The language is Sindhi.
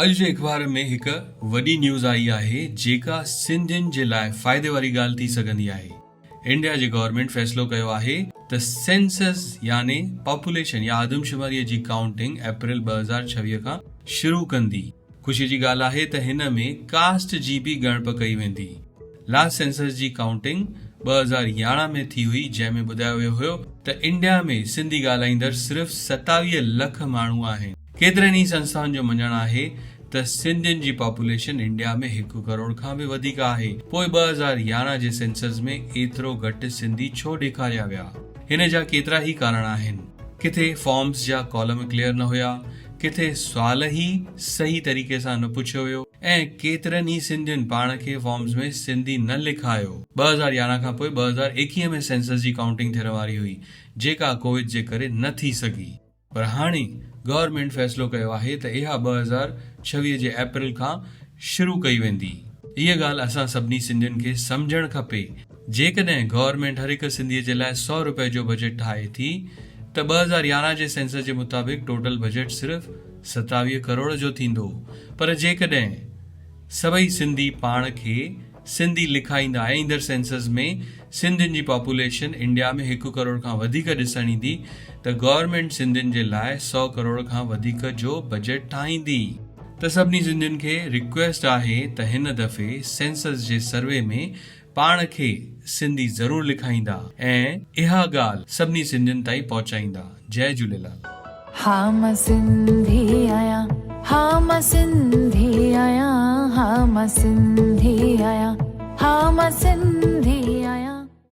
اڄ جي اخبار ۾ هڪ وڏي نيوز آئي آهي جيڪا سنڌين جي لاء فائدي واري ڳالهه ٿي سگهندي آهي. انڊيا جي گورنمينٽ فيصلو ڪيو آهي ته سينسس يعني پاپوليشن يا آدمشماري جي ڪائونٽنگ اپريل 2026 کان شروع ڪندي. خوشي جي ڳالهه آهي ته هن ۾ ڪاسٽ جي به ڳڻپ ڪئي ويندي. لاسٽ سينسس جي ڪائونٽنگ 2011 ۾ ٿي هئي جنهن ۾ ٻڌايو ويو هيو ته انڊيا ۾ سنڌي ڳالهائيندڙ صرف 27 لک ماڻهو آهن. ڪيترن ئي سنسٿائن جو مڃڻ آهي ته سنڌين جي پاپوليشن انڊيا ۾ هڪ ڪروڙ کان به وڌيڪ آهي، پوء 2011 جي سينسس ۾ ايترو گهٽ سنڌي ڇو ڏيکاريا ويا؟ هن جا ڪيترا ئي ڪارڻ آهن. ڪٿي فارمز جا ڪالم ڪليئر نه هيا، ڪٿي سوال ئي صحيح طريقي سان نه پڇيو ويو ۽ ڪيترن ئي سنڌين پاڻ کي فارمز ۾ سنڌي نه لکايو. 2011 کان پوء 2021 ۾ سينسس جي ڪائونٽنگ ٿيڻ واري هئي، جيڪا ڪووڊ جي ڪري نه ٿي سگهي. پر هاڻي گورنمينٽ فيصلو ڪيو آهي ته اها 2026 جي اپريل کان شروع ڪئي ويندي. هيء ڳالهه اسان سڀني سنڌين کي سمجهڻ کپي. جيڪڏهن گورنمينٽ هر هڪ سنڌيء جي لاء سئو روپيه جو بجيٽ ٺاهي ٿي ته 2011 جي سينسس جي مطابق ٽوٽل بجيٽ صرف 27 ڪروڙ جو ٿيندو پر جيڪڏهن سڀئي سنڌي پاڻ کي سنڌي لکائيندا ۽ ايندڙ سينسس ۾ سنڌين جي پاپوليشن انڊيا ۾ هڪ ڪروڙ کان وڌيڪ ڏسڻ ايندي ته گورنمينٽ سنڌين جي لاء سئو ڪروڙ کان وڌيڪ جو بجيٽ ٺاهيندي. ته سڀني سنڌين کي رڪويسٽ آهي ته هن دفعي سينسس جي سروي ۾ پاڻ کي سنڌي ضرور لکائيندا ۽ اها ڳالهه سڀني سنڌين تائين پهچائيندا. جئي جهوليلال. ها مان سنڌي آهيان ها مان سنڌي آهيان ها مان سنڌي آهيان ها مان سنڌي.